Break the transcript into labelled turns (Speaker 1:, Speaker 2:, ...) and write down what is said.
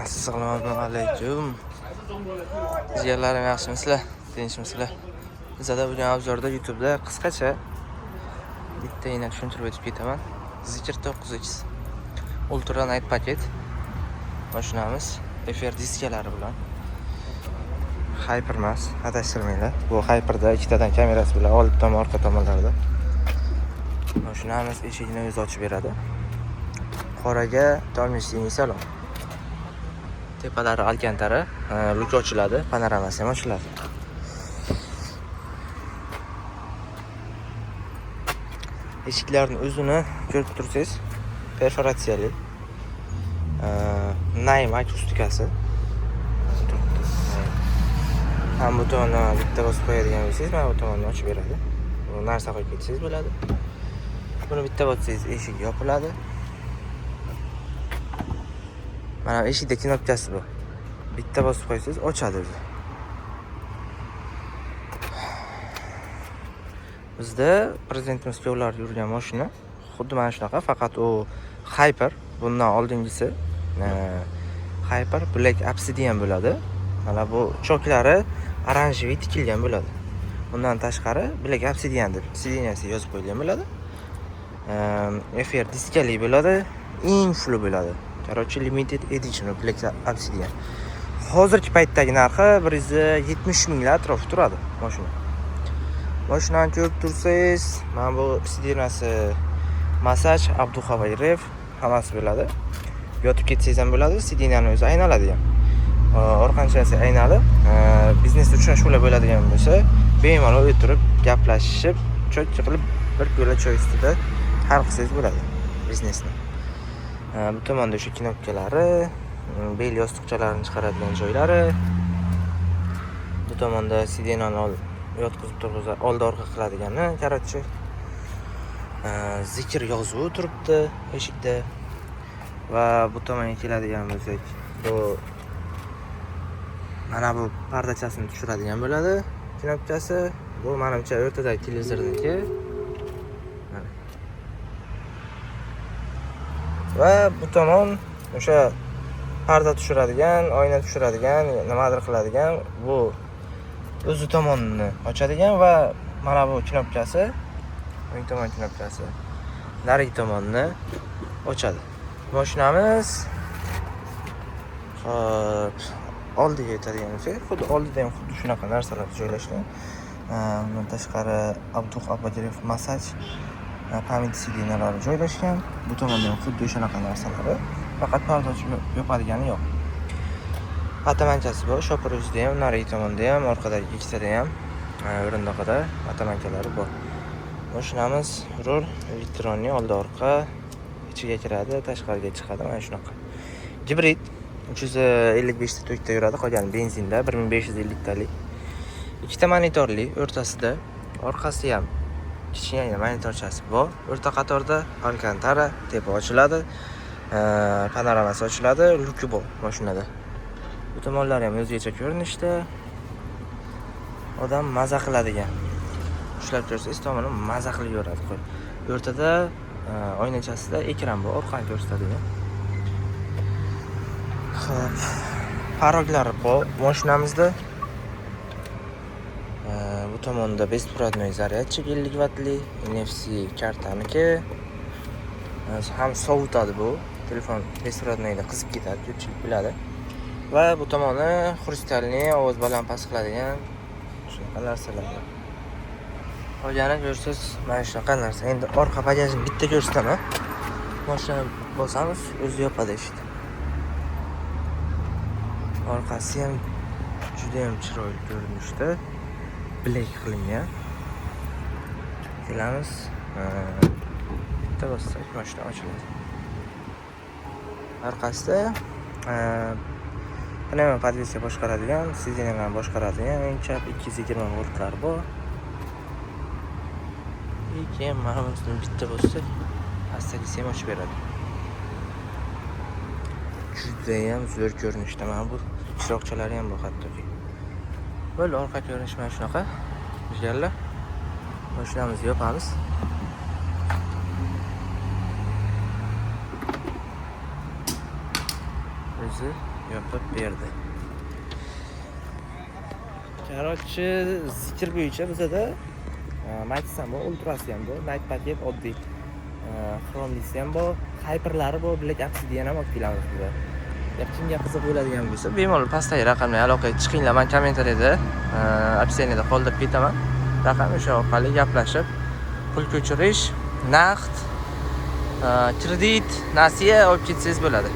Speaker 1: Assalomu alaykum. Jigarlarim, yaxshimisizlar? Tinchmisizlar? Bizada bugun обзор da YouTube'da qisqacha bittagina tushuntirib o'tib ketaman. Zeekr 9X Ultra Night paket mashinamiz FR diskalari bilan. Hyper emas, adashtirmanglar. Bu Hyperda ikkitadan kamerasi bilan old tomon, orqa tomonlarda. Mashinamiz eshigini o'zi ochib beradi. Qoraga темный синий salon. Tepalari alkantara, luk ochiladi, panoramasi ham ochiladi. Eshiklarni o'zini ko'rib tursangiz, perforatsiyali. Naim akustikasi. Turibdi. Ham bu tomondan bitta bosib qo'yadigan bo'lsangiz, mana bu tomonni ochib beradi. Bu narsa qo'yib ketsangiz bo'ladi. Buni bitta bossangiz eshik yopiladi. Mana eshikda knopkasi bu. Bitta bosib qo'ysangiz ochadi o'zi. Bizda prezidentimiz kuyovlar yurgan mashina xuddi mana shunaqa, faqat u Hyper, bundan oldingisi Hyper Black Obsidian bo'ladi. Mana bu choklari оранжевый tikilgan bo'ladi. Bundan tashqari Black Obsidian deb сиденья si yozib qo'yilgan bo'ladi. FR diskali bo'ladi, eng full bo'ladi. Короче, limited edition Black Obsidian. Hozirgi paytdagi narxi 170 minglar atrofi turadi mashina. Mashinani ko'rib tursangiz, mana bu сиденья si massaj, Abduhavoy hammasi bo'ladi. Yotib ketsangiz ham bo'ladi, сиденья ni o'zi aynaladi ham. Orqanchasi aynalib, biznes uchrashuvlar bo'ladigan bo'lsa, bemalol o'tirib, gaplashib, choy qilib, bir piyola choy ustida hal qilsangiz bo'ladi biznesni. Bu tomonda o'sha knopkalari, bel yostiqchalarini chiqaradigan joylari. Bu tomonda сиденья ni yotqizib turg'izib, oldi orqa qiladigani, короче. Zeekr yozuvi turibdi eshikda. Va bu tomonga keladigan bo'lsak, bu mana bu pardachasini tushiradigan bo'ladi knopkasi. Bu menimcha o'rtadagi televizorniki. Mana. Va bu tomon o'sha parda tushiradigan, oyna tushiradigan, nimadir qiladigan, bu o'zi tomonini ochadigan va mana bu knopkasi, o'ng tomon knopkasi narigi tomonni ochadi. Mashinamiz hop, oldiga o'tadigan bo'lsak, xuddi oldida ham xuddi shunaqa narsalar joylashgan. Undan tashqari Abduh Abadiev massaj, память сиденья lari joylashgan. Bu tomonda ham xuddi o'shanaqa narsalari, faqat parda ochib yopadigani yo'q. Atamanchasi bor, shopir o'zida ham, narigi tomonda ham, orqadagi ikkitada ham o'rindiqida atamankalari bor. Mashinamiz rul elektronli, oldi orqa, ichiga kiradi, tashqariga chiqadi, mana shunaqa. Gibrid 355 ta tokda yuradi, qolgani benzinda 1550 talik. Ikkita monitorli o'rtasida, orqasi ham kichkina monitorchasi bor. O'rta qatorda alkantara, tepa ochiladi, panoramasi ochiladi, luki bor mashinada. Bu tomonlari ham o'zgacha ko'rinishda. Odam maza qiladigan. Ushlab ko'rsangiz tomoni maza qilib yuradi qo'l. O'rtada oynachasida ekran bor, orqani ko'rsatadigan. Xo'p, порог lari bor mashinamizda. Bu tomonda беспроводной зарядчик 50 vattli, NFC kartaniki. Ham sovutadi bu. Telefon беспроводной da qizib ketadi, ko'pchilik biladi. Va bu tomoni хрустальный, ovoz baland past qiladigan shunaqa narsalar bor. Qolgani ko'rsangiz mana shunaqa narsa. Endi orqa bagajini bitta ko'rsataman. Mashinani bosamiz, o'zi yopadi eshikni. Orqasi ham juda ham chiroyli ko'rinishda. Black qilingan. Kelamiz. Bitta bossak mashina ochiladi. Orqasida pnevmo подвеска boshqaradigan, сиденья larni boshqaradigan eng chap 220 voltlar bor. И keyin mana bunisini bitta bossak, pastagisi ham ochib beradi. Judayam zo'r ko'rinishda mana bu chiroqchalari ham bor hattoki. Bo'ldi, orqa ko'rinish mana shunaqa. Jigarlar, mashinamizni yopamiz. O'zi Yopib berdi. Короче, Zeekr bo'yicha bizada Matiz ham bor, Ultrasi ham bor, Night paket oddiy xromlisi ham bor, Hyperlari bor, Black Obsidian ham olib kelamiz biza. Agar kimga qiziq bo'ladigan bo'lsa, bemalol pastdagi raqamga aloqaga chiqinglar. Man kommentariyada, описание da qoldirib ketaman. Raqam, o'sha orqali gaplashib, pul ko'chirish, naqd, kredit, nasiya olib ketsangiz bo'ladi.